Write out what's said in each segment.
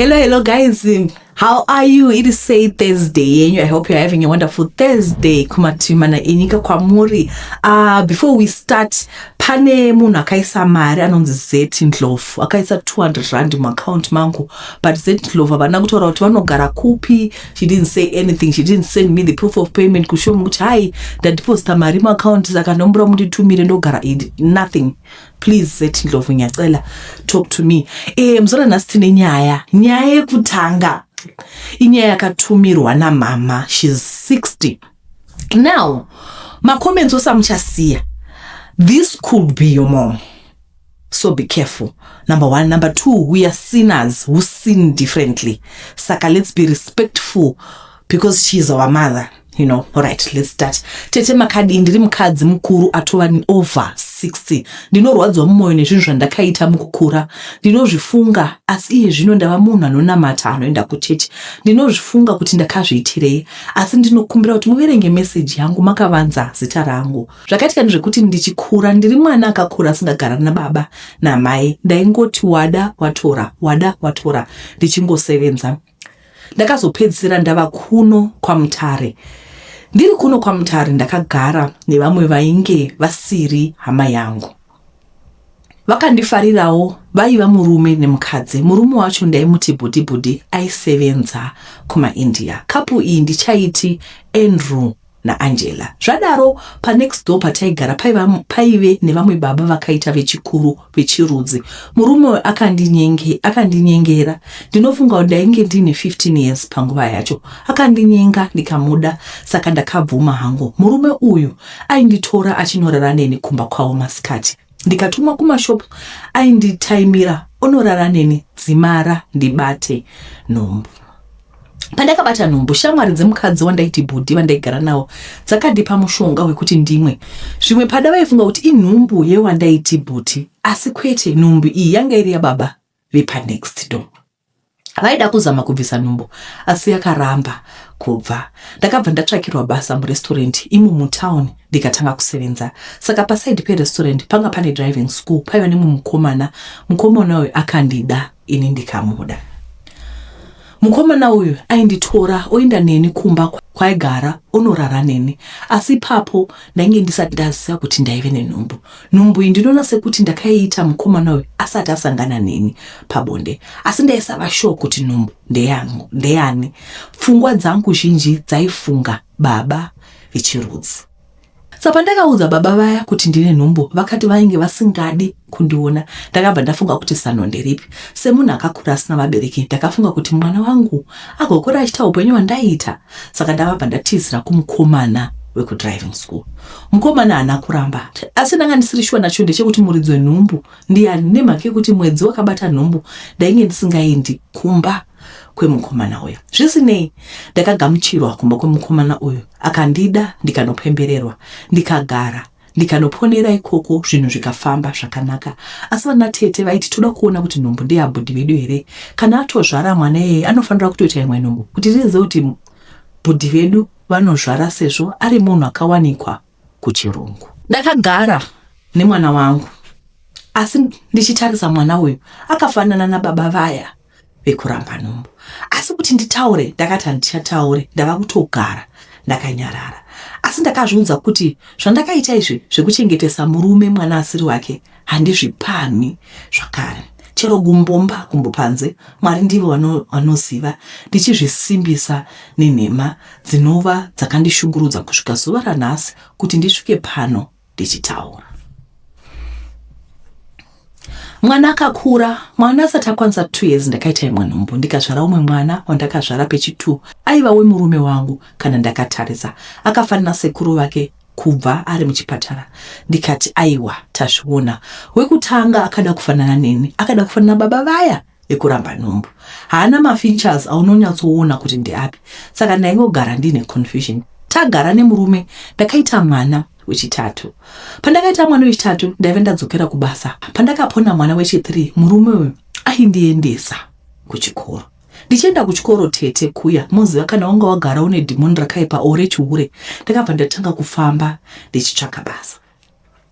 Hello, hello guys. How are you? It is say Thursday yenyu. I hope you're having a wonderful Thursday. Kumativi mana enyika kwamuri. Before we start, pane munhu akaisa mari anonzi Zeti Ndlovu. Akaisa 200 rand muaccount mangu. But Zeti Ndlovu havana kutaura kuti vanogara kupi. She didn't say anything. She didn't send me the proof of payment kushow me kuti hi, ndadeposita mari muaccount saka ndombura munditumire ndogara nothing. Please Zeti Ndlovu ngiyacela talk to me. Mzona nhasi tine nyaya. Nyaya yekutanga. Inyaya yakatumirwa namama. She's 60. Now, macomments ose amuchasiya. This could be your mom. So be careful. Number one. Number two, we are sinners who sin differently. Saka, let's be respectful because she's our mother. All right, let's start. Tete makadi, ndiri mukadzi mukuru atova over 60. Ndinorwadzwa mumwoyo nezvinhu zvandakaita mukukura. Ndinozvifunga, asi iye zvino ndava munhu anonamata anoenda kuchechi. Ndinozvifunga kuti ndakazviitirei, asi ndinokumbira kuti muverenge meseji yangu makavanza zita rangu. Zvakaitika ndezvekuti ndichikura, ndiri mwana akakura asingagara nababa namai. Ndaingoti wada watora, wada watora, ndichingosevenza. Ndakazopedzisira ndava kuno kwaMutare. Ndiri kuno kwaMutare ndakagara nevamwe vainge vasiri hama yangu. Vakandifarirawo, vaiva murume nemukadzi. Murume wacho ndaimuti bhudhi bhudhi, aisevenza kumaIndia. Couple iyi ndichaiti Andrew naAngela. Zvadaro, panext door pataigara paive nevamwe baba vakaita vechikuru vechirudzi. Murume uyu akandinyengera. Ndinofunga kuti ndainge ndiine 15 years panguva yacho. Akandinyenga ndikamuda, saka ndakabvuma hangu. Murume uyu ainditora achinorara neni kumba kwavo masikati. Ndikatumwa kumashopu ainditaimira onorara neni dzimara ndibate nhumbu. Pandakabata nhumbu, shamwari dzemukadzi wandaiti bhudhi vandaigara navo dzakandipa mushonga wekuti ndimwe. Zvimwe pada vaifunga kuti inhumbu yewandaiti bhuti, asi kwete, nhumbu iyi yanga iri yababa vepanext door. Vaida kuzama kubvisa nhumbu asi yakaramba kubva. Ndakabva ndatsvakirwa basa murestorendi imo mutown ndikatanga kusevenza. Saka pasaidi perestorendi panga pane driving school, paiva nemumwe mukomana. Mukomana uyu akandida, ini ndikamuda. Mukomana uyu ainditora oenda neni kumba kwaigara onorara neni, asi ipapo ndainge ndisati ndaziva kuti ndaive nenhumbu. Nhumbu iyi ndinoona sekuti ndakaiita mukomana uyu asati asangana neni pabonde, asi ndaisava sure kuti nhumbu ndeyangu ndeyani. Pfungwa dzangu zhinji dzaifunga baba vechirudzi. Saka pandakaudza baba vaya kuti ndine nhumbu, vakati vainge vasingadi kundiona. Ndakabva ndafunga kuti zano nderipi. Semunhu akakura asina vabereki, ndakafunga kuti mwana wangu agokura achiita upenyu hwandaiita. Saka ndakabva ndatizira kumukomana wekudriving school. Mukomana haana kuramba, asi ndanga ndisiri shuwa nacho ndechekuti muridzi wenhumbu ndiani, nemhaka yekuti mwedzi wakabata nhumbu ndainge ndisingaendi kumba kwemukomana uyu. Zvisinei, ndakagamuchirwa kumba kwemukomana uyu, akandida, ndikanopembererwa, ndikagara, ndikanoponera ikoko, zvinhu zvikafamba zvakanaka. Asi vana tete vaiti toda kuona kuti nhumbu ndeyabhudhi vedu here. Kana atozvara mwana iyeye anofanira kutoita imwe nhumbu kuti tizive kuti bhudhi vedu vanozvara, sezvo ari munhu akawanikwa kuchirungu. Ndakagara nemwana wangu, asi ndichitarisa mwana uyu akafanana nababa vaya vekuramba nhumbu. Asi kuti nditaure, ndakati handichataure, ndava kutogara ndakanyarara. Asi ndakazviudza kuti zvandakaita izvi zvekuchengetesa murume mwana asiri wake handizvipamhi zvakare. Chero gumbomba gumbo panze, Mwari ndivo vanoziva, ndichizvisimbisa nenhema dzinova dzakandishungurudza kusvika zuva ranhasi kuti ndisvike pano ndichitaura. Mwana akakura, mwana asati akwanisa 2 years ndakaita imwe nhumbu ndikazvara umwe mwana wandakazvara pechi2 aiva wemurume wangu. Kana ndakatarisa akafanana sekuru vake kubva ari muchipatara. Ndikati aiwa, tazviona. Wekutanga akada kufanana neni, akada kufanana baba vaya vekuramba nhumbu. Haana mafeatures aunonyatsoona kuti ndeapi, saka ndaingogara ndiine confusion. Tagara nemurume ndakaita mwana wechitatu. Pandakaita mwana wechitatu ndaive ndadzokera kubasa. Pandakapona mwana wechi3, murume uyu aindiendesa kuchikoro. Ndichienda kuchikoro tete kuya, moziva kana wanga wagara une dhimoni rakaipa o rechihure, ndakabva ndatanga kufamba ndichitsvaka basa.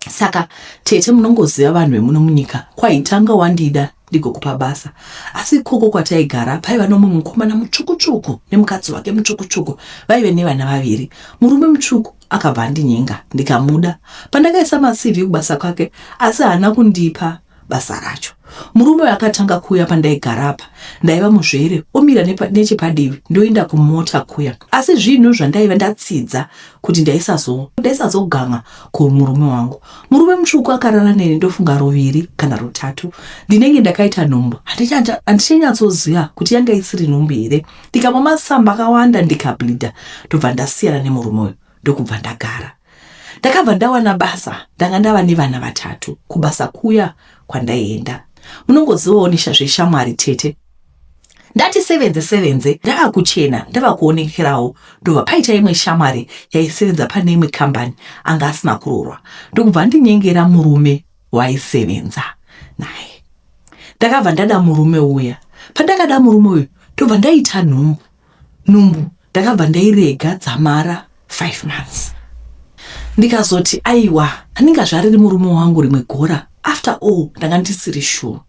Saka tete munongoziva vanhu vemuno munyika, kwaitanga wandida ndigokupa basa. Asi ikoko kwataigara paiva nomumwe mukomana mutsvuku-tsvuku nemukadzi wake mutsvuku-tsvuku vaive nevana vaviri. Murume mutsvuku akabva andinyenga ndikamuda. Pandakaisa maCV kubasa kwake asi haana kundipa basa racho. Murume uyu akatanga kuuya pandaigara apa ndaiva muzvere omira nechepadivi ndoenda kumota kuya. Asi zvinhu zvandaiva ndatsidza kuti ndaisazogan'a kumurume wangu. Murume mutsvuku akarara neni ndofunga ruviri kana rutatu. Ndinenge ndakaita nhumbu handichanyatsoziva kuti yanga isiri nhumbu here. Ndikamwa masamba akawanda ndikableeder ndobva ndasiyana nemurume uyu ndokubva ndagara. Ndakabva ndawana basa ndanga ndava nevana vatatu kubasa kuya kwandaienda. Munongozivawo zveshamwari tete. Ndati sevenze sevenze ndava kuchena ndava kuonekerawo ndobva paita imwe shamwari yaisevenza pane imwe kambani anga asina kuroorwa ndokubva andinyengera murume waisevenza naye. Ndakabva ndada murume uya. Pandakada murume uyu ndobva ndaita nhumbu. Nhumbu ndakabva ndairega dzamara 5 months. Ndikazoti aiwa handingazvariri murume wangu rimwe gora after all ndanga ndisiri sure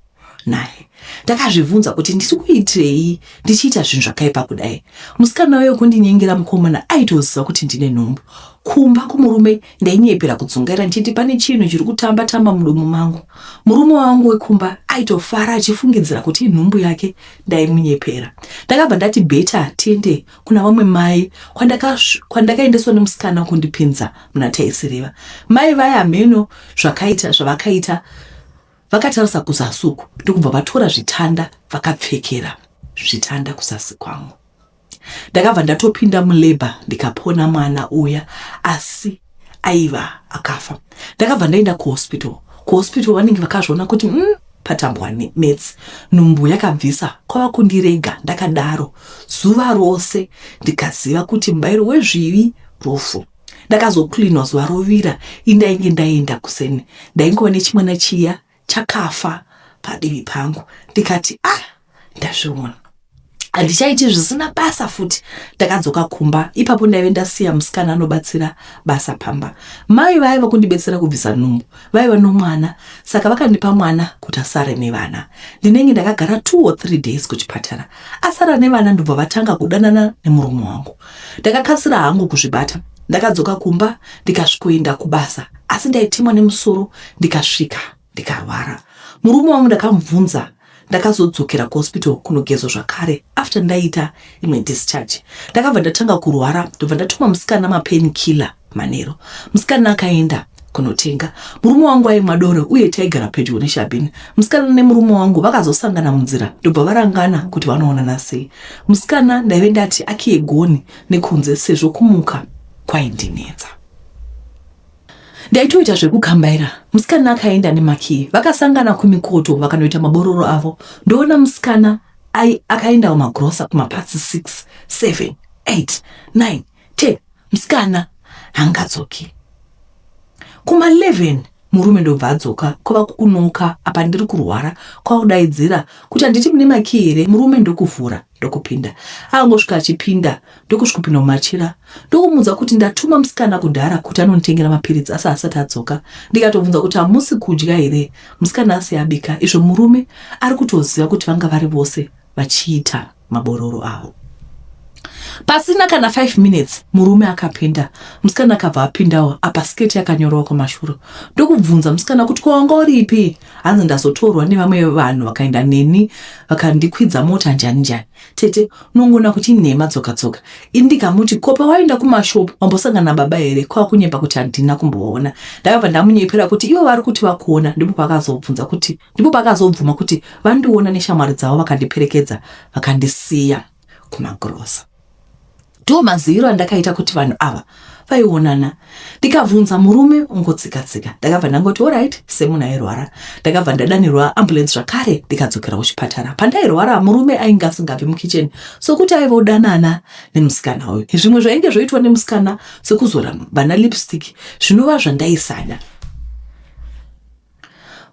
naye. Ndakazvibvunza kuti ndiri kuitirei ndichiita zvinhu zvakaipa kudai. Musikana uye kundinyengera mukomana aitoziva kuti ndine nhumbu. Kumba kumurume ndainyepera kudzungaira ndichiti pane chinhu chiri kutamba tamba mudomo mangu. Murume wangu wekumba aitofara achifungidzira kuti inhumbu yake ndaimunyepera. Ndakabva ndati better tiende kuna vamwe mai kwandakaendeswa nemusikana kundipinza muna taisireva. Mai vaya hameno zvakaita zvavakaita vakatarisa kuzasi uku ndokubva vatora zvitanda vakapfekera zvitanda kuzasi kwangu. Ndakabva ndatopinda mulabor ndikapona mwana uya asi aiva akafa. Ndakabva ndaenda kuhospital. Kuhospital vanenge vakazviona kuti patambwa maths. Nhumbu yakabvisa kwava kundirega ndakadaro zuva rose ndikaziva kuti mubairo wezvivi rufu. Ndakazocleanwa zuva rovira indainge ndaenda kuseni. Ndaingova nechimwana chiya chakafa padivi pangu ndikati ah ndazviona handichaiti zvisina basa futi. Ndakadzoka kumba ipapo ndaive ndasiya musikana anobatsira basa pamba. Mai vaiva kundibetsera kubvisa nhumbu vaiva nomwana saka vakandipa mwana kuti asare nevana. Ndinenge ndakagara 2 or 3 days kuchipatara asara nevana ndobva vatanga kudanana nemurume wangu. Ndakakasira hangu kuzvibata. Ndakadzoka kumba ndikasvikoenda kubasa asi ndaitemwa nemusoro ndikasvika ndikarwara. Murume wangu ndakamubvunza ndakazodzokera kuhospital kunogezwa zvakare after ndaita imwe discharge. Ndakabva ndatanga kurwara ndobva ndatuma musikana mapain killer manheru. Musikana akaenda kunotenga. Murume wangu aimwa doro uye taigara pedyo neshabhini. Musikana nemurume wangu vakazosangana munzira ndobva varangana kuti vanoonana sei. Musikana ndaive ndati akiye goni nekunze sezvo kumuka kwaindinetsa. Ndaitoita zvekukambaira. Musikana akaenda nemakiyi. Vakasangana kumikoto vakanoita mabororo avo. Ndoona musikana akaendawo magrosa kumapatsi 6, 7, 8, 9, 10. Musikana haangadzoki. Kuma 11 murume ndobva adzoka kwava kukunoka apa ndiri kurwara kwakudaidzira kuti handiti mune makiyi here. Murume ndokuvhura ndokupinda. Akangosvika achipinda ndokusvikopinda mumachira ndokumuudza kuti ndatuma musikana kudhara kuti anonditengera mapiritsi asi haasati adzoka. Ndikatobvunza kuti hamusi kudya here musikana asi abika izvo murume ari kutoziva kuti vanga vari vose vachiita mabororo avo. Pasina kana 5 minutes murume akapinda musikana akabva apindawo apa sketi yakanyorwa kumashure ndokubvunza musikana kuti ko wanga uripi. Hanzi ndazotorwa nevamwe vanhu vakaenda neni vakandikwidza mota njani njani. Tete unongoona kuti inhema dzoka dzoka. Ini ndikamuti ko pawaenda kumashopu wambosangana nababa here kwava kunyepa kuti handina kumboona. Ndakabva ndamunyepera kuti ivo vari kuti vakuona ndipo paakazobvunza kuti ndipo paakazobvuma kuti vandiona neshamwari dzavo vakandiperekedza vakandisiya kumagirosa. Ndiwo maziviro andakaita kuti vanhu ava vaionana. Ndikabvunza murume ongotsika tsika. Ndakabva ndangoti alright semunhu airwara. Ndakabva ndadanirwa ambulance zvakare ndikadzokera kuchipatara. Pandairwara murume ainge asingabvi mukitchen sokuti aiva odanana nemusikana uyu. Zvimwe zvainge zvoitwa nemusikana sekuzora vana lipstick zvinova zvandaisada.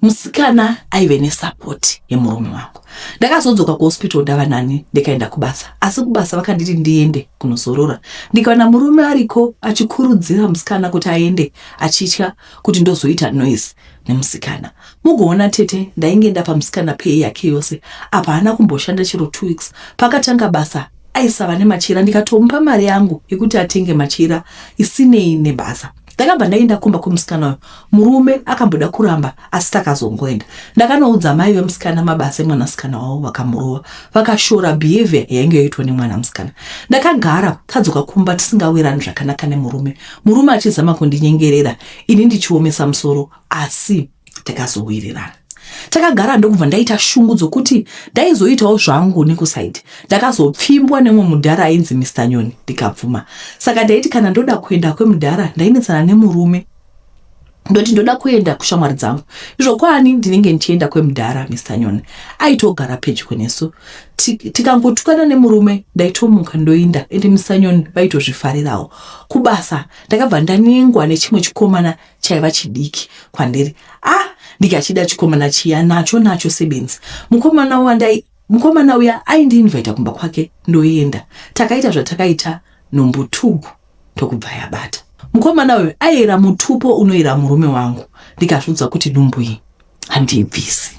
Musikana aive nesapoti yemurume wangu. Ndakazodzoka kuhospital ndava nani ndikaenda kubasa asi kubasa vakanditi ndiende kunozorora. Ndikawana murume ariko achikurudzira musikana kuti aende achitya kuti ndozoita noise. nemusikana. Mugoona tete ndainge ndapa musikana pay yake yose apa haana kumboshanda chero 2 weeks. Paakatanga basa aisava nemachira ndikatomupa mari yangu yekuti atenge machira isinei nebasa. Ndakabva ndaenda kumba kwemusikana uyu. Murume akamboda kuramba asi takazongoenda. Ndakanoudza mai vemusikana mabasa emwanasikana wavo vakamurova. Vakashora behavior yainge yoitwa nemwana musikana. Ndakagara tadzoka kumba tisingawirani zvakanaka nemurume. Murume achizama kundinyengerera ini ndichiomesa musoro asi takazowirirana. Takagara ndokubva ndaita shungu dzokuti ndaizoitawo zvangu nekusaidi. Ndakazopfimbwa nemumwe mudhara ainzi Mr Nyoni ndikabvuma. Saka ndaiti kana ndoda kuenda kwemudhara ndainetsana nemurume ndoti ndoda kuenda kushamwari dzangu. Izvo kwani ndinenge ndichienda kwemudhara Mr Nyoni aitogara pedyo nesu. Tikangotukana nemurume ndaitomuka ndoinda ende Mr Nyoni vaitozvifarirawo. Kubasa ndakabva ndanengwa nechimwe chikomana chaiva chidiki kwandiri ah ndikachida chikomana chiya nacho nacho sebenzi mukomana wandai mukomana uya aindiinvita kumba kwake ndoenda takaita zvatakaita nhumbu tugu ndokubva yabata mukomana uyu aiyera mutupo unoyera murume wangu ndikazviudza kuti nhumbu iyi handiibvisi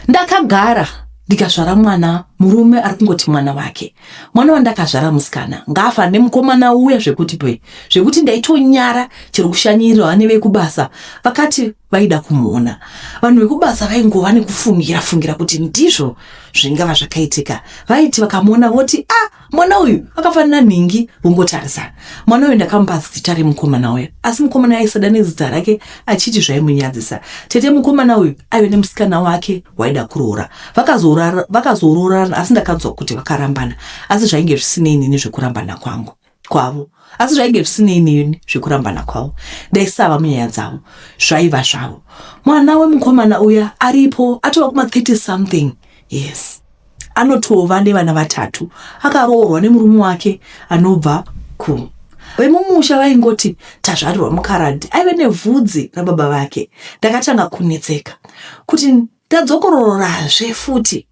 ndakagara ndikazvara mwana murume ari kungoti mwana wake mwana wandakazvara musikana ngaafa nemukomana uya zvekuti pe zvekuti ndaitonyara chero kushanyirwa nevekubasa vakati vaida kumuona vanhu vekubasa vaingova nekufungira fungira kuti ndizvo zvingava zvakaitika vaiti vakamuona voti ah mwana uyu akafanana nhingi vongotarisana mwana uyu ndakamupa zita remukomana uya asi mukomana aisada nezita rake achiti zvaimunyadzisa tete mukomana uyu aive nemusikana wake waida kuroora vakazoroorana asi ndakanzwa kuti vakarambana asi zvainge zvisinei nini zvekurambana kwangu kwavo asi zvainge zvisinei nini zvekurambana kwavo ndaisava munyaya dzavo zvaiva zvavo mwana wemukomana uya aripo atova kuma 30 something yes anotova nevana vatatu akaroorwa nemurume wake anobva ku vemumusha vaingoti tazvarirwa mukaradhi aive nevhudzi rababa vake ndakatanga kunetseka kuti ndadzokororazve futi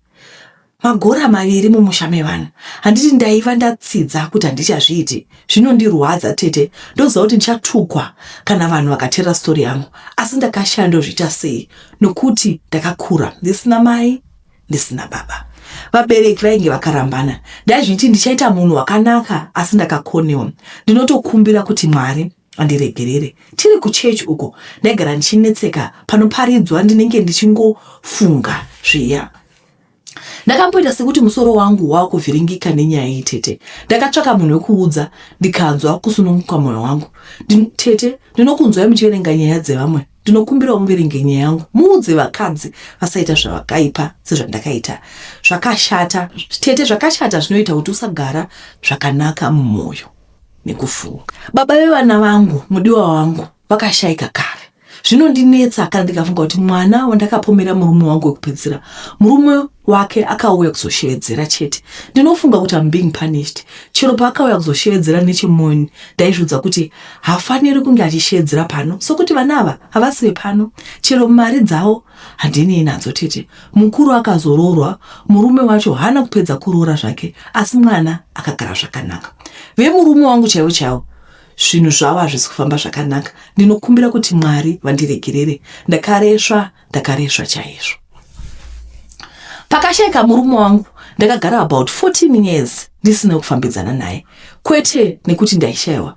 magora maviri mumusha mevanhu handiti ndaiva ndatsidza kuti handichazviiti zvinondirwadza tete ndoziva kuti ndichatukwa kana vanhu vakateera stori yangu asi ndakashaya ndozviita sei nokuti ndakakura ndisina mai ndisina baba vabereki vainge vakarambana ndaizviti ndichaita munhu wakanaka asi ndakakonewa ndinotokumbira kuti mwari andiregerere tiri kuchechi uko ndaigara ndichinetseka panoparidzwa ndinenge ndichingofunga zviya ndakamboita sekuti musoro wangu wakuvhiringika nenyaya iyi tete ndakatsvaka munhu wekuudza ndikanzwa kusununguka mwoyo wangu tete ndinokunzwai muchiverenga nyaya dzevamwe ndinokumbirawo muverenge nyaya yangu muudze vakadzi vasaita zvavakaipa sezvandakaita zvakashata tete zvakashata zvinoita kuti usagara zvakanaka mumwoyo nekufunga baba vevana vangu mudiwa wangu vakashaika kare zvinondinetsa kana ndikafunga kuti mwana wandakapomera murume wangu wekupedzisira murume wake akauya kuzoshevedzera chete ndinofunga kuti am being punished chero paakauya kuzoshevedzera nechemwoyo ndaizviudza kuti hafaniri kunge achishevedzera pano sokuti vana ava havasi vepano chero mari dzavo handinei nadzo tete mukuru akazoroorwa murume wacho haana kupedza kuroora zvake asi mwana akagara zvakanaka vemurume wangu chaivo chaivo zvinhu zvavo hazvisi kufamba zvakanaka ndinokumbira kuti mwari vandiregerere ndakaresva ndakaresva chaizvo pakashaika murume wangu ndakagara about 14 years ndisina kufambidzana naye kwete nekuti ndaishayiwa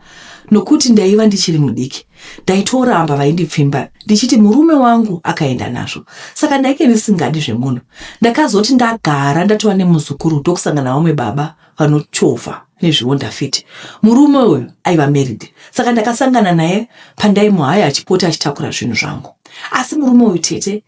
nokuti ndaiva ndichiri mudiki ndaitoramba vaindipfimba ndichiti murume wangu akaenda nazvo saka ndainge ndisingadi zvemunhu ndakazoti ndagara ndatova nemuzukuru ndokusangana vamwe baba vanochovha nezvionda fiti murume uyu aiva married saka ndakasangana naye pandaimuhaya achipota achitakura zvinhu zvangu asi murume uyu tete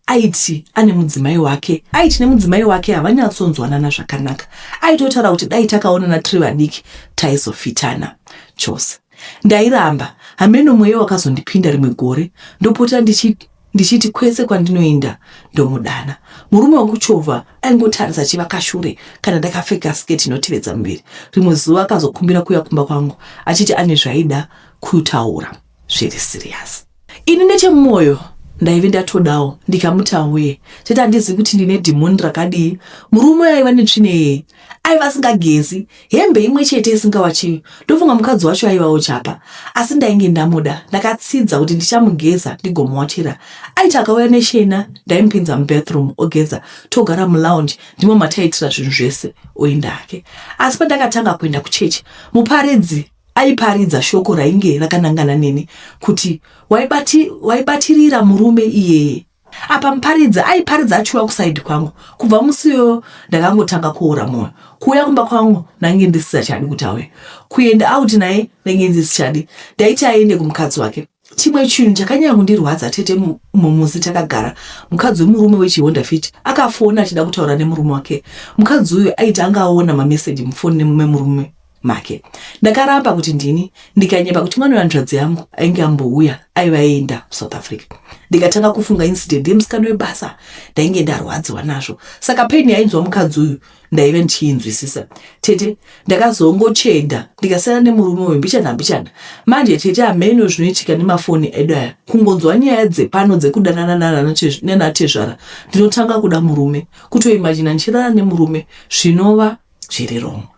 aiti ane mudzimai wake aiti nemudzimai wake havanyatsonzwanana zvakanaka aitotaura kuti dai takaonana tiri vadiki taizofitana chose ndairamba hameno mweya wakazondipinda rimwe gore ndopota ndichiti ndichiti kwese kwandinoenda ndomudana murume wekuchovha aingotarisa chivakashure kana ndakapfeka sketi inotevedza muviri rimwe zuva akazokumbira kuuya kumba kwangu achiti ane zvaida kutaura zviri serious ini nechemumwoyo Ndaive ndatodawo ndikamuti auye. Tete handizivi kuti ndine dhimoni rakadii. Murume aiva netsvina iyeye aiva asingagezi, hembe imwe chete isingawachiwi. Ndofunga mukadzi wacho aivawo chapa. Asi ndainge ndamuda. Ndakatsidza kuti ndichamugeza ndigomuwachira. Aiti akauya neshena ndaimupinza mubathroom ogeza togara mulounge ndimo mataiitira zvinhu zvese oenda hake. Asi pandakatanga kuenda kuchechi muparidzi aiparidza shoko rainge rakanangana neni kuti waibati, waibatirira murume iyeye. Apa muparidzi aiparidza achiuya kusaidi kwangu. Kubva musi iyoyo ndakangotanga kuora mwoyo. Kuuya kumba kwangu ndange ndisisachadi kuti auye. Kuenda out naye ndainge ndisichadi. Ndaiti aende kumukadzi wake. Chimwe chinhu chakanyanya kundirwadza tete mumwe musi takagara mukadzi wemurume wechihonda fit akafona achida kutaura nemurume wake. Mukadzi uyu aiti anga aona mameseji mufoni memurume make. Ndakaramba kuti ndini ndikanyepa kuti mwana wehanzvadzi yangu ainge ambouya aiva aenda kuSouth Africa. Ndikatanga kufunga incident yemusikana webasa ndainge ndarwadziwa nazvo. Saka pain yainzwa mukadzi uyu ndaive ndichiinzwisisa. Tete ndakazongocheda ndikasiyana nemurume uyu mbichana mbichana. Manje tete hameno zvinoitika nemafoni edu aya kungonzwa nyaya dzepano dzekudanana nanatezvara ndinotanga kuda murume kutoimajina ndichirara nemurume zvinova zviri wrong.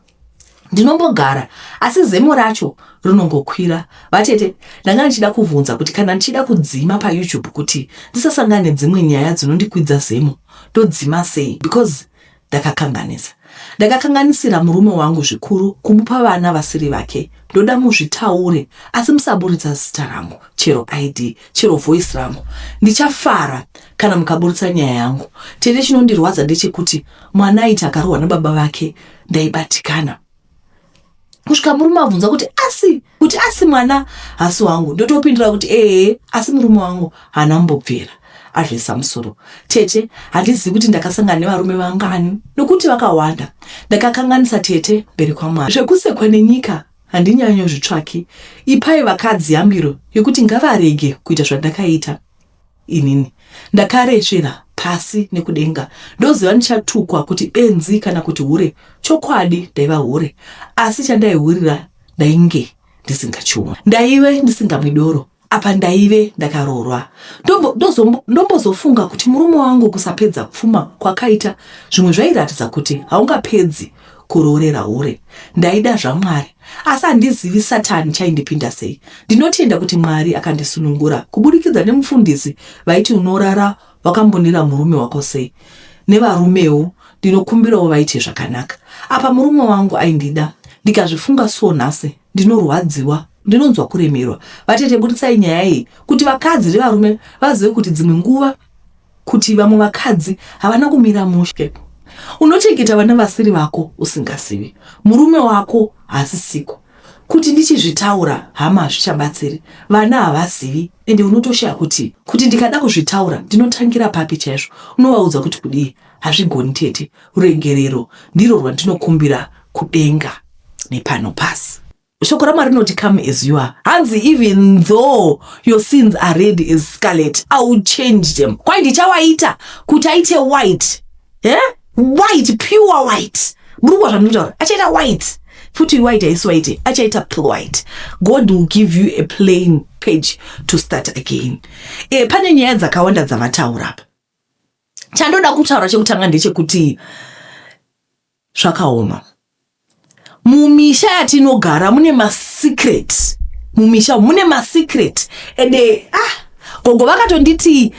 Ndinombogara asi zemo racho rinongokwira. Vatete, ndanga ndichida kuvhunza kuti kana ndichida kudzima paYouTube kuti ndisasangane nedzimwe nyaya dzinondikwidza zemo ndodzima sei because ndakakanganisa. Ndakakanganisira murume wangu zvikuru kumupa vana vasiri vake. Ndoda muzvitaure asi musaburitsa zita rangu chero ID chero voice rangu. Ndichafara kana mukaburitsa nyaya yangu. Tete chinondirwadza ndechekuti mwana aiti akarohwa nababa vake ndaibatikana kusvika murume abvunza kuti asi kuti asi mwana hasi wangu ndotopindura kuti ehe asi murume wangu haana mbobvira azvisa musoro tete handizivi kuti ndakasangana nevarume vangani nokuti vakawanda ndakakanganisa tete mberi kwamwari zvekusekwa nenyika handinyanyozvitsvaki ipai vakadzi yambiro yekuti ngavarege kuita zvandakaita Inini ndakaresvera pasi nekudenga ndoziva ndichatukwa kuti benzi kana kuti hure. Chokwadi ndaiva hure asi chandaihurira ndainge ndisingachioni. Ndaive ndisingamwi doro apa ndaive ndakaroorwa. Ndombozofunga kuti murume wangu kusapedza pfuma kwakaita zvimwe zvairatidza kuti haungapedzi kuroorera hure. Ndaida zvaMwari asi handizivi satani chaindipinda sei. Ndinotenda kuti Mwari akandisunungura kuburikidza nemufundisi vaiti unorara wakambunira murume wako sei. Nevarumewo ndinokumbirawo vaite zvakanaka. Apa murume wangu aindida ndikazvifunga so nhasi ndinorwadziwa ndinonzwa kuremerwa. Vatete buritsai nyaya iyi kuti vakadzi nevarume vazive kuti dzimwe nguva kuti vamwe vakadzi havana kumira mushe. Unochengeta vana vasiri vako usingazivi. Murume wako haasisiko. Kuti ndichizvitaura hama hazvichabatsiri. Vana havazivi ende unotoshaya kuti kuti ndikada kuzvitaura ndinotangira papi chaizvo. Unovaudza kuti kudii? Hazvigoni tete. Ruregerero ndirwo rwandinokumbira kudenga nepano pasi. Shoko raMwari rinoti come as you are. Hanzi even though your sins are red as scarlet, I will change them. Kwai ndichawaita kuti aite white. Eh? White, pure white. Muri kuwa zvandinotaura. Achaita white. Futi white haisi white. Achaita pure white. God will give you a plain page to start again. Eh, pane nyaya dzakawanda dzavataura apa. Chandoda kutaura chekutanga ndechekuti Zvakaoma. Mumisha yatinogara mune masecret. Mumisha mune masecret. Ende ah gogo vakatonditi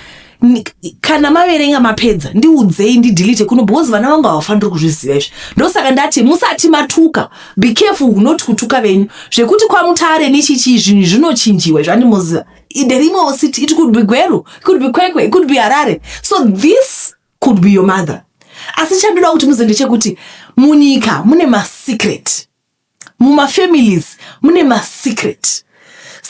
kana maverenga mapedza ndiudzei ndidelete kuno because vana vangu havafaniri kuzviziva izvi ndosaka ndati musati matuka be careful not kutuka venyu zvekuti kwamutare nechichi zvinhu zvinochinjiwa izvi andimoziva nderimwewo city it could be gweru it could be kwekwe it could be harare so this could be your mother asi chandoda kuti muzive ndechekuti munyika mune masecret mumafamilies mune masecret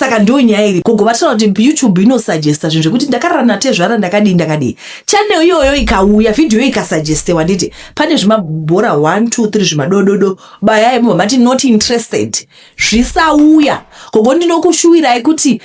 saka ndo nyaya iri gogo vataura kuti youtube inosuggesta zvinhu zvekuti ndakarara natezvara ndakadii ndakadii channel iyoyo ikauya vhidhiyo ikasuggestewa nditi pane zvimabhora 1 2 3 zvimadododo bayai mubva mati not interested zvisauya gogo ndinokushuwirai kuti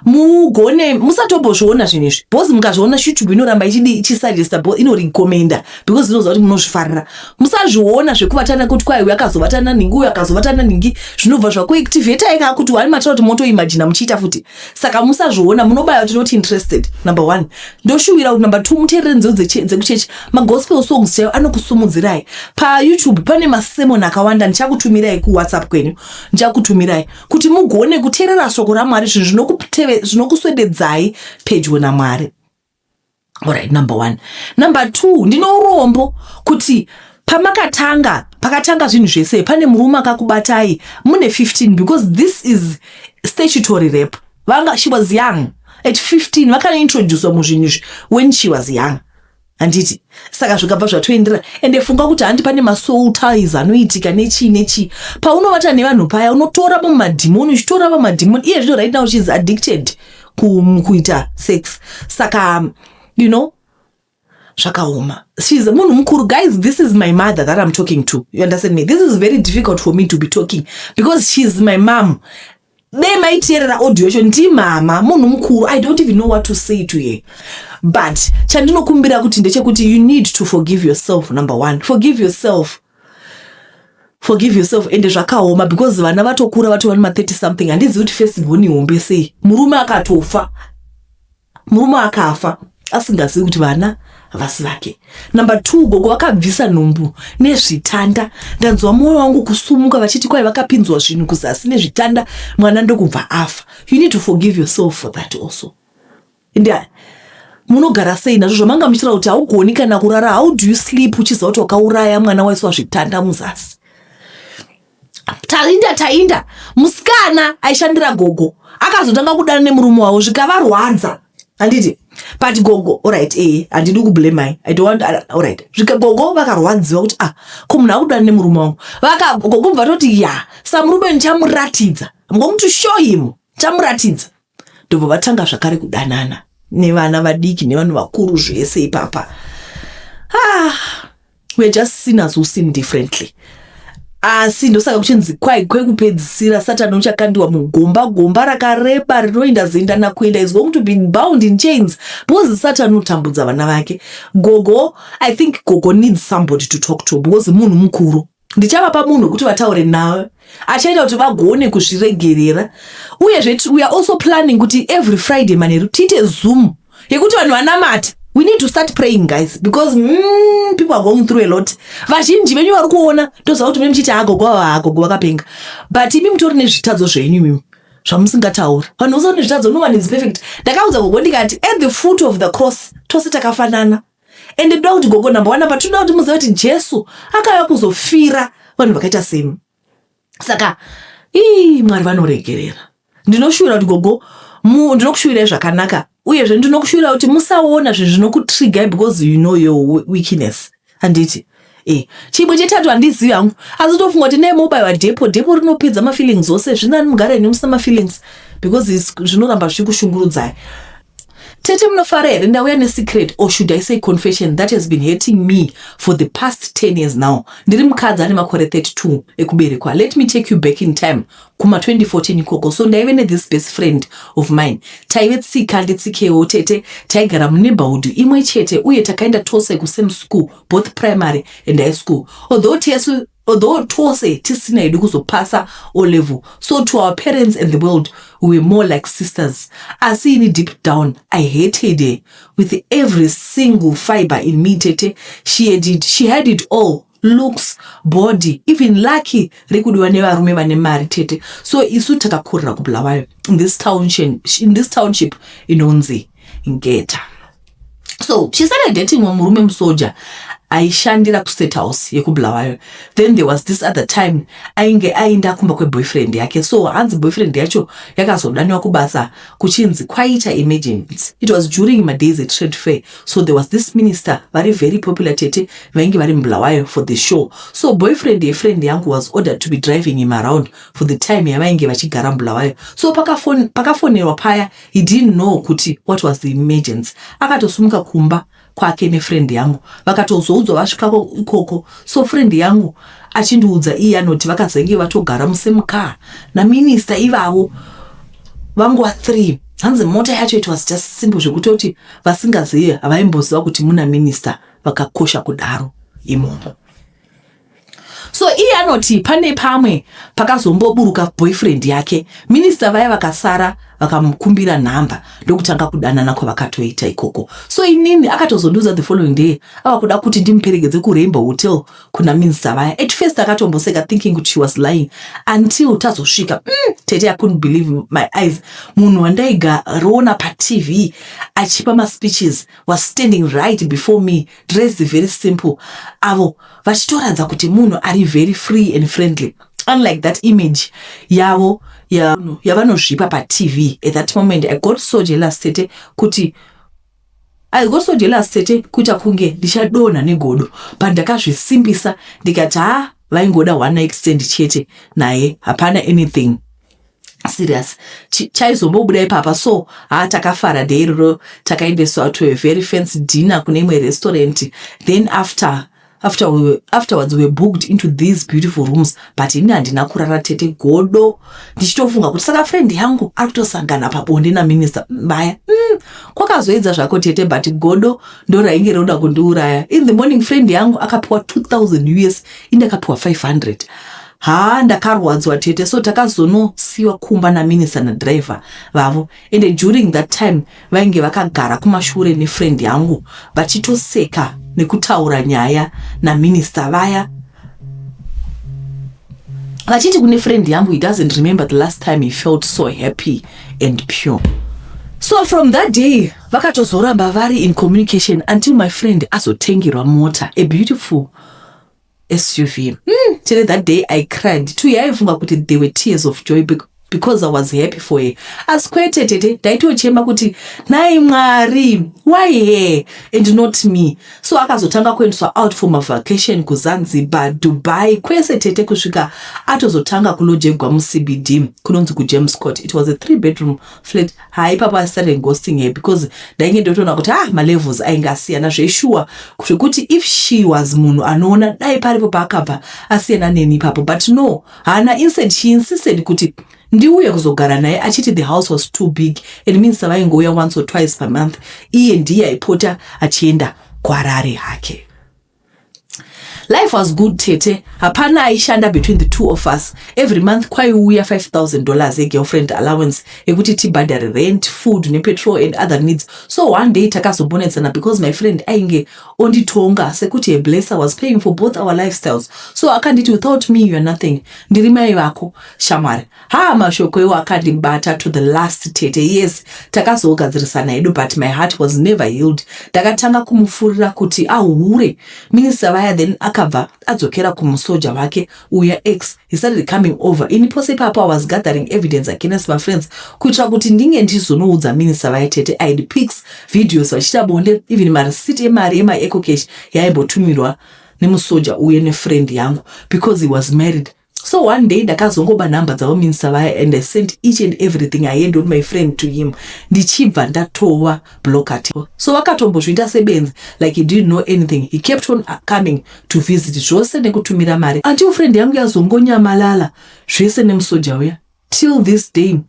Mugone musatombozviona zvinhu izvi, because mukazviona, YouTube inoramba ichidi ichisuggesta, inorecommenda, because inoziva kuti munozvifarira. Musazviona zvekuvatana, kuti kwai uyu akazovatana nhingi, uyu akazovatana nhingi. Zvinobva zvakuactivatai ka kuti wani matira kuti motoimagina muchiita futi. Saka musazviona, munobaya kuti not interested, number one. Ndoshuwira kuti, number two, muteerere nziyo dzekuchechi. Magospel songs chaiwo anokusumudzirai. PaYouTube pane masermon akawanda. Ndichakutumirai kuWhatsApp kwenyu, ndichakutumirai kuti mugone kuteerera shoko raMwari, zvinhu zvinokuswededzai pedyo naMwari. Alright, number one. Number two, ndino urombo kuti pamakatanga, pakatanga zvinhu zvese, pane murume akakubatai mune 15, because this is statutory rape. Vanga, she was young at 15, vakanointroducwa muzvinhu izvi when she was young, handiti? Saka zvikabva zvatoenderera. Ende funga kuti, handi pane masoul ties anoitika nechii nechii. Paunovata nevanhu paya, unotora mumadhimoni, uchitora mamadhimoni. Iye zvino right now she is addicted kuita sex. Saka zvakaoma. She's munhu mukuru. Guys, this is my mother that I'm talking to, you understand me? This is very difficult for me to be talking because she's my mom. Dai maiteerera audio yacho, ndimama, munhu mukuru. I don't even know what to say to her, but chandinokumbira kuti ndechekuti you need to forgive yourself. Number one, forgive yourself, forgive yourself. Ende zvakaoma because vana vatokura, vatova nema30 something. Handizivi kuti first born hombe sei. Murume akatofa, murume akafa asingazivi kuti vana vasi vake. Number two, gogo vakabvisa nhumbu nezvitanda. Ndanzwa mwoyo wangu kusumuka vachiti kwai vakapinzwa zvinhu kuzasi nezvitanda, mwana ndokubva afa. You need to forgive yourself for that also. Ende munogara sei nazvo zvamanga muchitaura kuti haugoni kana kurara? How do you sleep uchiziva kuti wakauraya mwana, waiswa zvitanda muzasi? Tainda, tainda. Musikana aishandira gogo akazotanga kudana nemurume wavo, zvikavarwadza, handiti? But gogo, alright, handidi kublamai, I don't want. Alright, zvika gogo vakarwadziwa kuti, "Ah, ko munhu akudana nemurume wangu?" Vaka gogo mubva toti, "Ya, samurume ndichamuratidza. I'm going to show him, ndichamuratidza." Ndobva vatanga zvakare kudanana nevana vadiki nevanhu vakuru, zvese ipapa. Ah, we are just sinners who sin differently. Asi ndosaka kuchinzi kwai kwekupedzisira Satani uchakandiwa mugomba, gomba rakareba rinoenda zenda nakuenda, is going to be bound in chains, because Satani unotambudza vana vake. Gogo, I think gogo needs somebody to talk to, because munhu mukuru. Ndichavapa munhu wekuti vataure nawe, achaita kuti vagone kuzviregerera. Uyezve we are also planning kuti every Friday manheru tiite Zoom yekuti vanhu vanamata. We need to start praying, guys, because people are going through a lot. Vazhinji venyu vari kuona, toziva kuti mune muchiti, "Agogo ava, agogo vakapenga," but imi mutori nezvitadzo zvenyu imimi zvamusingatauri. Vanhu vose vane zvitadzo, no one is perfect. Ndakaudza gogo ndikati, at the foot of the cross tose takafanana. Ende ndoda kuti gogo, number one, number two, ndoda kuti muzive kuti Jesu akauya kuzofira vanhu vakaita semi. Saka ii, Mwari vanoregerera. Ndinoshuvira kuti gogo, ndinokushuvirai zvakanaka. Uyezve ndinokushuvira kuti musaona zvinhu zvinokutrigai, because you know your weakness, handiti? Chimwe chetatu handizivi hangu, asi tofunga kuti nemobayiwa depo. Depo rinopedza mafeelings ose. Zvinani mugare nemusina mafeelings, because zvinoramba zvichikushungurudzai. Tete, munofara here? Ndauya nesecret, or should I say confession, that has been hurting me for the past 10 years now. Ndiri mukadzi ane makore 32 ekuberekwa. Let me take you back in time kuma-2014 ikoko. So ndaive nethis best friend of mine. Taive tsika nditsikewo, tete. Taigara muneighborhood imwe chete, uye takaenda tose kusame school, both primary and high school, although tose tisina hedu kuzopasa O level. So to our parents and the world, we were more like sisters. Asi ini, deep down, I hated her with every single fiber in me, tete. She had it all: looks, body, even lucky rekudiwa nevarume vane mari, tete. So isu takakurira kuBulawayo, in this township inonzi Ngeta. So she started dating murume musoja aishandira kuState House yekuBulawayo. Then there was this other time ainge aenda kumba kweboyfriend yake. So hanzi boyfriend yacho yakazodaniwa kubasa kuchinzi kwaita emergency. It was during madays etrade fair. So there was this minister vari very popular, tete, vainge vari muBulawayo for the show. So boyfriend yefriend yangu was ordered to be driving him around for the time yavainge vachigara muBulawayo. So pakafonerwa paya, he didn't know kuti what was the emergency. Akatosumuka kumba kwake nefriend yangu, vakatozoudzwa vasvikako ikoko. So friend yangu achindiudza iye anoti vakazenge vatogara musame car naminista ivavo vanguva 3. Hanzi mota yacho it was just simple zvekutoti vasingazive havaimboziva kuti muna minister vakakosha kudaro imomo. So iye anoti pane pamwe pakazomboburuka boyfriend yake, minister vaya vakasara vakamukumbira nhamba ndokutanga kudanana kwavakatoita ikoko. So inini akatozondiudza the following day ava kuda kuti ndimuperekedze kuRainbow Hotel kuna minister vaya. At first akatomboseka thinking kuti she was lying until tazosvika. Tete, I couldn't believe my eyes. Munhu wandaigaroona paTV achipa maspeeches was standing right before me, dressed very simple, avo vachitoratidza kuti munhu ari very free and friendly, unlike that image yavo yavanozvipa paTV. At that moment I got so jealous, tete, kuti I got so jealous, tete, kuita kunge ndichadonha negodo. But ndakazvisimbisa ndikati, ha, vaingoda one night stand chete naye, hapana anything serious chaizombobuda ipapa. So ha, takafara day iroro. Takaendeswa to a very fancy dinner kune imwe restaurant. Then afterwards we were booked into these beautiful rooms, but ini handina kurara, tete, godo, ndichitofunga kuti saka friend yangu ari kutosangana pabonde naminister vaya. Kwakazoedza zvako, tete, but godo ndo rainge roda kundiuraya. In the morning friend yangu akapiwa 2000 US, indakapiwa 500. Ha, ndakarwadzwa, tete. So takazonosiyiwa kumba naminister nadriver vavo, and during that time vainge vakagara kumashure nefriend yangu vachitoseka nekutaura nyaya naminister vaya, vachiti kune friend yangu he doesn't remember the last time he felt so happy and pure. So from that day vakatozoramba vari in communication until my friend azotengerwa mota, a beautiful SUV. Till that day I cried too. Yaifunga kuti there were tears of joy because I was happy for her, asi kwete, tete, ndaitochema kuti nhai Mwari, why her and not me? So akazotanga kuendeswa out for mavacation kuZanzibar, Dubai, kwese, tete, kusvika atozotanga kulojegwa muCBD kunonzi kuJames Court. It was a three bedroom flat. Hai, ipapo I started ghosting her because ndainge ndotoona kuti ah, malevels ainge asiyana zveshuwa, zvekuti if she was munhu anoona, dai paripo paakabva asiyana neni ipapo. But no, haana. Instead she insisted kuti ndiuye kuzogara naye, achiti the house was too big and means vaingouya once or twice per month. Iye ndiye aipota achienda kuHarare hake. Life was good, tete. Hapana aishanda between the two of us. Every month kwaiuya $5000 yegirlfriend allowance yekuti tibhadhare rent, food nepetrol and other needs. So one day takazombonetsana because my friend ainge onditonga sekuti a blesser was paying for both our lifestyles. So akanditi, "Without me you are nothing, ndiri mai vako, shamwari." Ha, mashoko iwo akandibata to the last, tete. Yes, takazogadzirisana hedu, but my heart was never healed. Ndakatanga kumufurira kuti ahure minister vaya. Then akabva adzokera kumusoja wake uya ex. He started coming over. Ini pose ipapo I was gathering evidence against my friends kuitira kuti ndinge ndizonoudza minister vaya. Tete, I had pics, videos vachiita bonde, even mareceipt emari emaEcoCash yaimbotumirwa nemusoja uye nefriend yangu because he was married. So one day ndakazongoba nhamba dzavo minister vaya and I sent each and everything I had on my friend to him, ndichibva ndatova blocka. So vakatombozviita sebenzi, like he didn't know anything. He kept on coming to visit zvose nekutumira mari until friend yangu yazongonyamalala zvese nemusoja uya. Till this day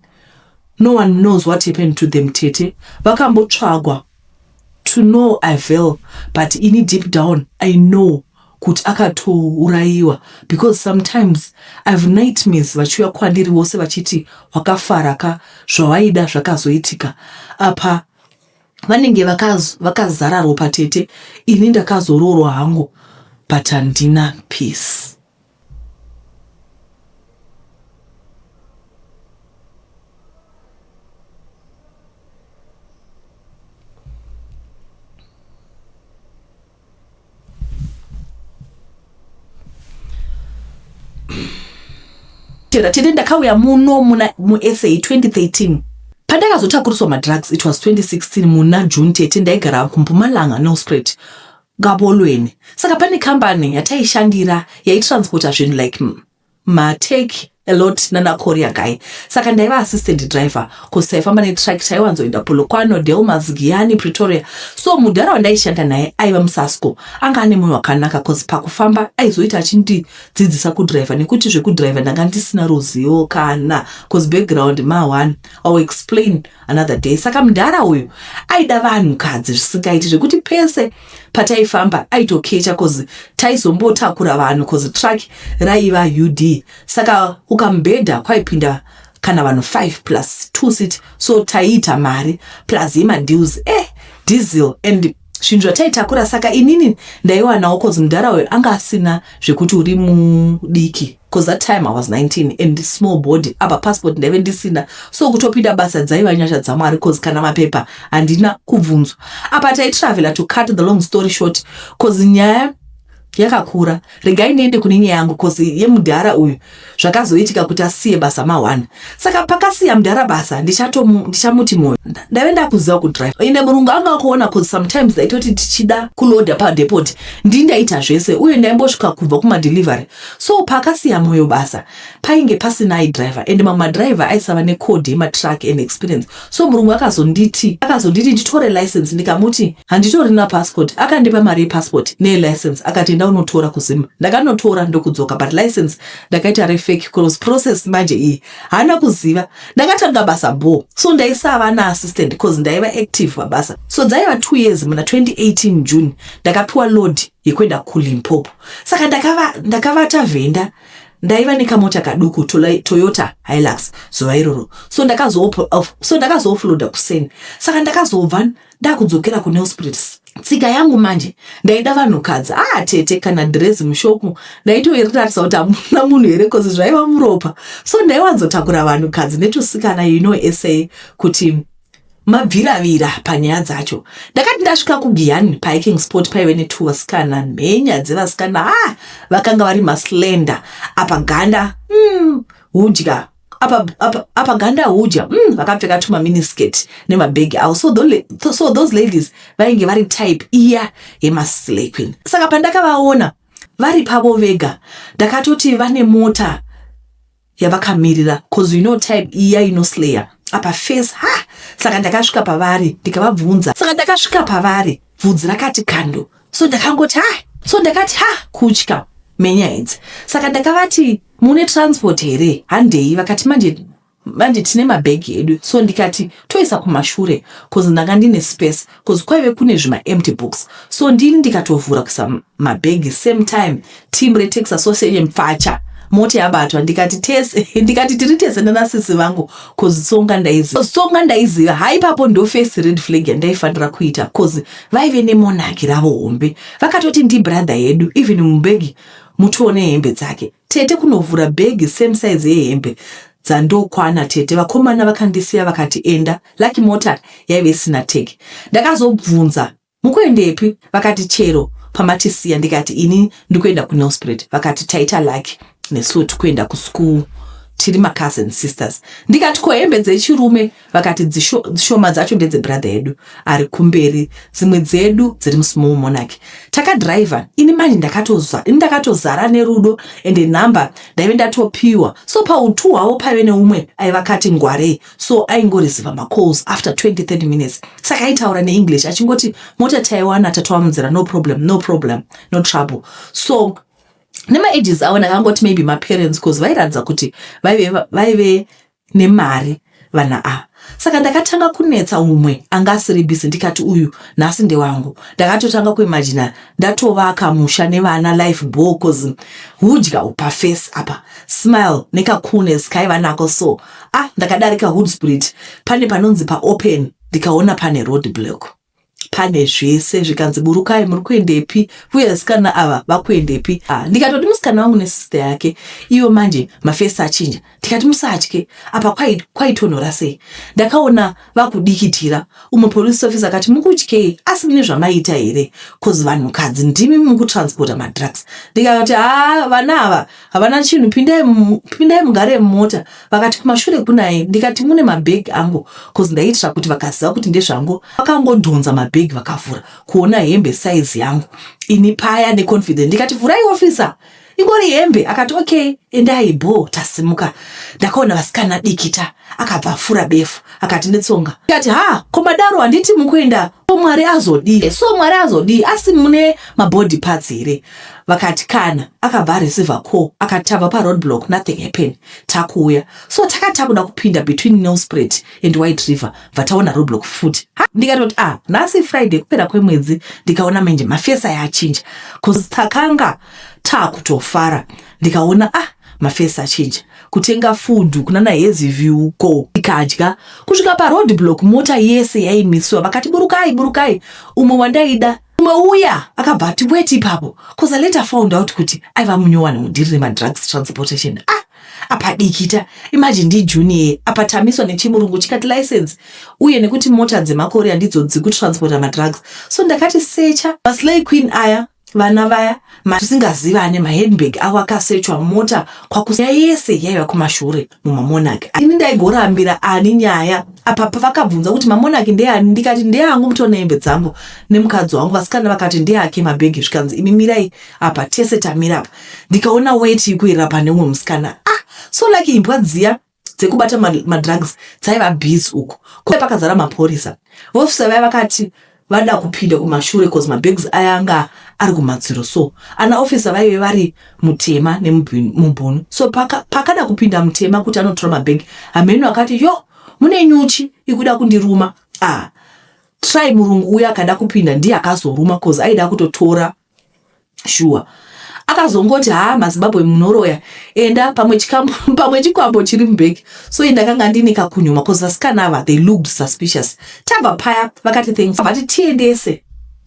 no one knows what happened to them, tete. Vakambotsvagwa to no avail, but ini deep down I know kuti akatourayiwa because sometimes I've nightmares vachiuya kwandiri vose vachiti, "Wakafara ka, zvawaida zvakazoitika." Apa vanenge vakazara ropa, tete. Ini ndakazoroorwa hangu, but handina peace. Tete, ndakauya muno muna muSA 2013. Pandakazotakuriswa madrugs, it was 2016 muna June, tete. Ndaigara kuMpumalanga, Nelspruit, kaBolweni. Saka pane kambani yataishandira yaitransporta zvinhu like matek a lot nana Korea guy. Saka ndaiva assistant driver cause taifamba netruck, taiwanzoenda Polokwane, Delmas, Giyani, Pretoria. So mudhara wandaishanda naye aiva muSasco, anga ane mwoyo wakanaka cause pakufamba aizoita achindidzidzisa kudhiraivha, nekuti zvekudhiraivha ndanga ndisina ruzivo kana, cause background ma1, I will explain another day. Saka mudhara uyu aida vanhukadzi zvisingaiti, zvekuti pese pataifamba aitokecha, cause taizombotakura vanhu, cause truck raiva UD, saka ukamubhedha kwaipinda kana vanhu 5 plus 2 seat. So taiita mari plus yemadeals, diesel and zvinhu zvataitakura. Saka inini ndaiwanawo, cause mudhara uyu anga asina zvekuti uri mudiki, cause that time I was 19 and small body. Apa passport ndaive ndisina, so kutopinda basa dzaiva nyasha dzaMwari, cause kana mapepa handina kubvunzwa. Apa taitravela. To cut the long story short, cause nyaya yakakura, regai ndiende kune nyaya yangu, cause yemudhara uyu zvakazoitika kuti asiye basa ma1. Saka pakasiya mudhara basa, ndichamuti mwoyo, ndaive ndakuziva kudrive, ende murungu anga kuona, cause sometimes ndaitoti tichida kulodha padepot, ndii ndaita zvese, uye ndaimbosvika kubva kumadelivery. So pakasiya mwoyo basa, painge pasina aidriver, and mamwe madriver aisava necode yematruck and experience. So murungu akazonditi nditore license. Ndikamuti handitorina passport. Akandipa mari yepassport nelicense, akati enda unotora kuZim. Ndakanotora ndokudzoka, but license ndakaita refake, cause process manje iyi haana kuziva. Ndakatanga basa bo, so ndaisava naassistant cause ndaiva active pabasa. So dzaiva 2 years, muna 2018 June, ndakapiwa load yekuenda kuLimpopo. Saka ndakavata vhenda, ndaiva nekamota kaduku, Toyota Hilux zuva iroro. So ndakazoofloada kuseni. Saka ndakazobva ndakudzokera kuNelspruit. Tsika yangu manje, ndaida vanhukadzi. Ah tete, kana dhirezi mushopu ndaitoiratidza kuti hamuna munhu here, cause zvaiva muropa. So ndaiwanzotakura vanhukadzi netusikana, sa kuti mabviravira panyaya dzacho. Ndakati ndasvika kuGiyani, pahiking spot paive netuvasikana, mhenya dzevasikana. Ah, vakanga vari maslender, apa ganda hudya, apa ganda hudya, vakapfeka tumaminiskirt nemabhegi avo. So those ladies vainge vari type iya yemaslay queen. Saka pandakavaona vari pavo vega, ndakatoti vane mota yavakamirira, cause you know type iya inoslayer apa face ha. Saka ndakasvika pavari ndikavabvunza. Saka ndakasvika pavari, bvudzi rakati kando. So ndakangoti ha, so ndakati ha, kutya menya idzi. Saka ndakavati, "Mune transport here? Handei." Vakati, "Manje manje tine mabhegi edu." So ndikati toisa kumashure, cause ndanga ndine space, cause kwaive kune zvimaempty books. So ndini ndikatovhura kuisa mabhegi. Same time team retaxi association pfacha, mota yabatwa. Ndikati tese, ndikati tiri tese nanasisi vangu, cause Tsonga ndaiziva, Tsonga ndaiziva. Haipapo ndo first red flag yandaifanira kuita, cause vaive nemonaki ravo hombe. Vakatoti ndibrother yedu, even mubhegi mutione hembe dzake. Tete, kunovhura bhegi, same size yehembe dzandokwana. Tete, vakomana vakandisiya, vakati enda. Lucky mota yaive isina tag. Ndakazobvunza, "Mukuendepi?" Vakati, "Chero pamatisiya." Ndikati, "Ini ndikuenda kuNelspruit." Vakati, "Taita lucky, nesuwo tikuenda kuschool, tiri macousin sisters." Ndikati, "Ko hembe dzechirume?" Vakati, "Shoma dzacho ndedzebrother yedu ari kumberi, dzimwe dzedu dziri musmall monarch." Takadhiraivha. Ini manje ini ndakatozara nerudo, ende nhamba ndaive ndatopiwa. So pautu hwavo paive neumwe aiva kati ngwarei, so aingoreceiva macalls after 20 30 minutes. Saka aitaura neEnglish achingoti, "Mota taiwana, tatova munzira, no problem, no problem, no trouble." So nemaages avo ndakangoti maybe maparents, cause vairatidza kuti vaive nemari vana ava. Saka ndakatanga kunetsa umwe anga asiri busy. Ndikati, "Uyu nhasi ndewangu." Ndakatotanga kuimagina ndatovaka musha nevana, life bo, cause hudya upaface apa, smile nekacoolness kaiva nako. So ah, ndakadarika Hoedspruit, pane panonzi paopen, ndikaona pane road block, pane zvese. Zvikanzi, "Burukai, muri kuendepi? Uye vasikana ava vakuendepi?" Ah, ndikatoti musikana wangu nesister yake iyo. Manje mafesi achinja. Ndikati, "Musatye." Apa kwaitonhora sei. Ndakaona vakudikitira. Umwe police officer akati, "Mukutyei? Asi mune zvamaita here? Cause vanhukadzi ndimi mukutransporta madrugs." Ndikati, "Ha, vana ava havana chinhu, pindai mugare mumota." Vakati, "Kumashure kunai?" Ndikati, "Mune mabhegi angu," cause ndaiitira kuti vakaziva kuti ndezvangu. Vakangodhonza mabhegi, vakavhura, kuona hembe size yangu. Ini paya neconfidence ndikati, "Vhurai, officer." Ingori hembe. Akati, "Okay, endai bho." Tasimuka, ndakaona vasikana dikita. Akabva afura befu, akati netsonga, akati, "Ha, komadaro handiti mukuenda? Ko Mwari azodii? So Mwari azodii? Asi mune mabody parts here?" Vakati, "Kana." Akabva areceiva call, akati, "Tabva paroadblock, nothing happen, takuuya." So takati takuda kupinda between Nelspruit and White River, bva taona roadblock futi. Ndikatoti, "Ah, nhasi Friday, kupera kwemwedzi." Ndikaona manje mafaces yachinja, cause takanga taakutofara. Ndikaona, ah, mafaces achinja. Kutenga food kunana Hazyview uko, ikadya kusvika paroad block, mota yese yaimiswa. Vakati, "Burukai, burukai." Umwe wandaida, umwe uya akabva ati, "Wait ipapo," cause I later found out kuti aiva munyowani mudhiri remadrugs transportation. Ah, apa dikita, imagine ndijunior apa, tamiswa nechimurungu chikati, "License." Uye nekuti mota dzemakore handidzo dzikutransporta madrugs, so ndakati searcha maslay queen aya, vana vaya tisingazivane, mahandbag avo akasechwa, mota kwakuya yese yaiva kumashure mumamonarch. Ini ndaigorambira ani nyaya apa? Pavakabvunza kuti mamonarch ndeani, ndikati, "Ndeangu, mutona hembe dzangu nemukadzi wangu." Vasikana vakati, "Ndeake mabhegi." Zvikanzi, "Imi mirai apa." Tese tamira apa, ndikaona weti ikuerera pane umwe musikana. Ah, so like imbwa dziya dzekubata madrugs dzaiva busy uku pakazara mapurisa. Vofisa vaya vakati vada kupinda kumashure, cause mabags aya anga ari kumadziro. So ana ofisa vaive vari mutema nemubhunu. So pakada kupinda mutema kuti anotora mabhegi, hameno akati, "Yo, mune nyuchi ikuda kundiruma." Ah, try murungu uya akada kupinda ndiye akazoruma, cause aida kutotora shuwa. Akazongoti, "Ha, maZimbabwe munoroya, enda pamwe pamwe chikwambo chiri mubhegi." So indakanga ndine kakunyuma, cause vasikana ava, they looked suspicious. Tabva paya, vakati thanks, vati tiendese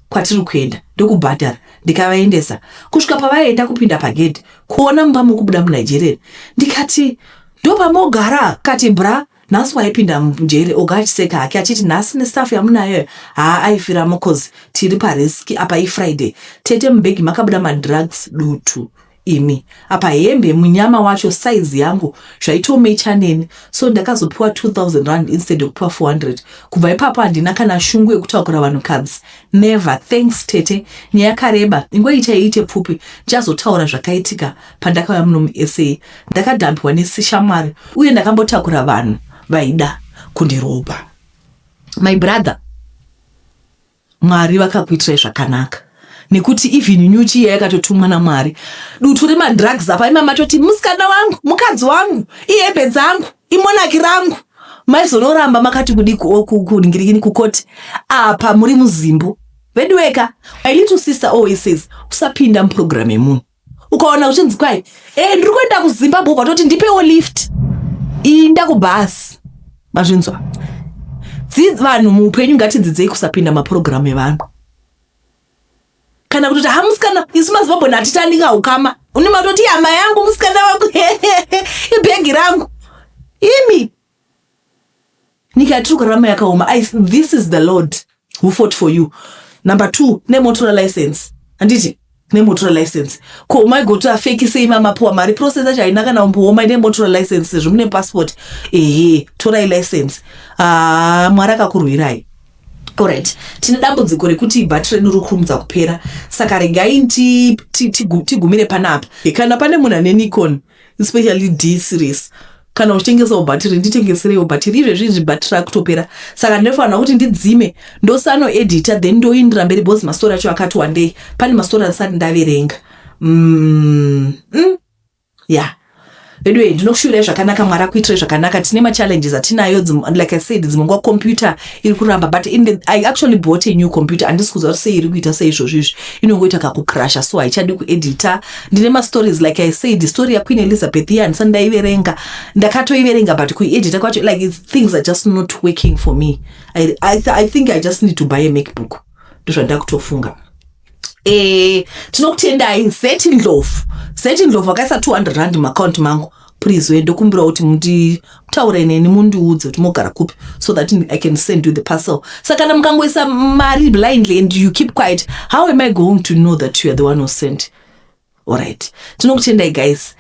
kwatiri kuenda, ndokubhadhara. Ndikavaendesa kusvika pavaienda kupinda pagedhi, kuona mumba mukubuda muNigerian. Ndikati, "Ndopamogara?" Kati, "Bra, nhasi waipinda mujeri." Oga achiseka hake achiti, "Nhasi nestaff yamunayo, haa, aifiramo, cause tiri parisk apa, iFriday." Tete, mubhegi makabuda madrugs, dutu imi. Apa hembe munyama wacho, saizi yangu, zvaitomecha neni. So ndakazopiwa 2000 rand instead yekupiwa 400. Kubva ipapo handina kana shungu yekutaukura vanhukadzi, never. Thanks tete, nyaya yakareba, ingoita iite pfupi. Ndichazotaura zvakaitika pandakauya muno muSA. Ndakadhampiwa nesishamwari, uye ndakambotakura vanhu vaida kundirobha. My brother, Mwari vakakuitirai zvakanaka, nekuti even nyuchi iya yakatotumwa naMwari. Dutu remadrugs apa, ima matoti musikana wangu, mukadzi wangu, ihembe dzangu, imonarch rangu. Maizonoramba makati kudi kuningirikini kukoti apa muri muzimbo veduweka. My little sister always says, usapinda muprogram yemunhu. Ukaona uchinzi kwai, "E, ndiri kuenda kuZimbabwe," ukatoti, "Ndipewo lift," inda kubhasi. Mazvinzwa? Vanhu muupenyu ngatidzidzei kusapinda mapurogiramu evanhu, kana kutoti, "Ha, musikana, isu maZimbabwe hatitanika ukama." Une matoti, "Hama yangu, musikana wangu, ibhegi rangu." Imi, nyika yatiri kurarama yakaoma. This is the Lord who fought for you. Number two, nemotora license, handiti? Nemotora license, ko maigotora fake sei? Mamapuwa mari, process yacho haina kana umbooma. Nemotora license, sezvo mune passport, ehe, torai license. Ah, Mwari akakurwirai. Alright, tine dambudziko rekuti bhatiri redu riri kurumidza kupera, saka regai tigumire panapa. Kana pane munhu ane Nikon, especially D series, kana uchitengesawo bhatiri, nditengesereiwo bhatiri. Izvezvi izvi bhatiri rakutopera, saka ndinofanira kuti ndidzime, ndosanoedita, then ndoindira mberi, because mastori acho akati wandei. Pane mastori andisati ndaverenga. Ya, anyway, ndinokushuvirai zvakanaka. Mwari akuitirai zvakanaka. Tine machallenges atinayo. Like I said, dzimwe nguva computer iri kuramba, but I actually bought a new computer. Handisi kuziva kuti sei iri kuita seizvozvo izvi, inongoita kakucrasha, so haichadi kuedita. Ndine mastories, like I said, story yaQueen Elizabeth iya handisati ndaiverenga. Ndakatoiverenga, but kuiedita kwacho, like things are just not working for me. I think I just need to buy a MacBook, ndozvandakutofunga. Tinokutendai Zeti Ndlovu. Zeti Ndlovu akaisa 200 rand muakaunti mangu. Please we, ndokumbira kuti mutaure neni, mundiudze kuti mogara kupi, so that I can send you the parcel. Saka kana mukangoisa mari blindly and you keep quiet, how am I going to know that you are the one who sent? Alright, tinokutendai guys.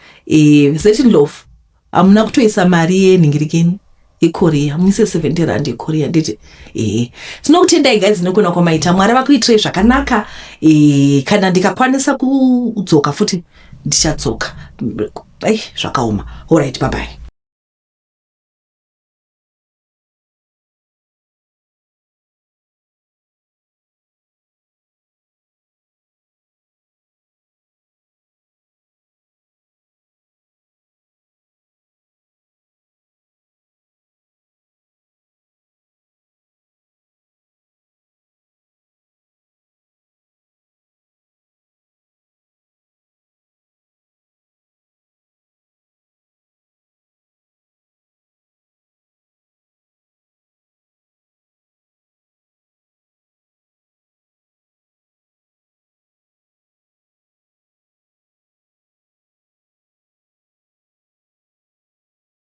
Zeti Ndlovu, hamuna kutoisa mari yenhingirikeni. Yekorea muise 70 rand yekorea nditi ehe. Tinokutendai guys nekuona kwamaita. Mwari vakuitirei zvakanaka. E, kana ndikakwanisa kudzoka futi ndichadzoka. Ei, zvakaoma. Alright, bye bye.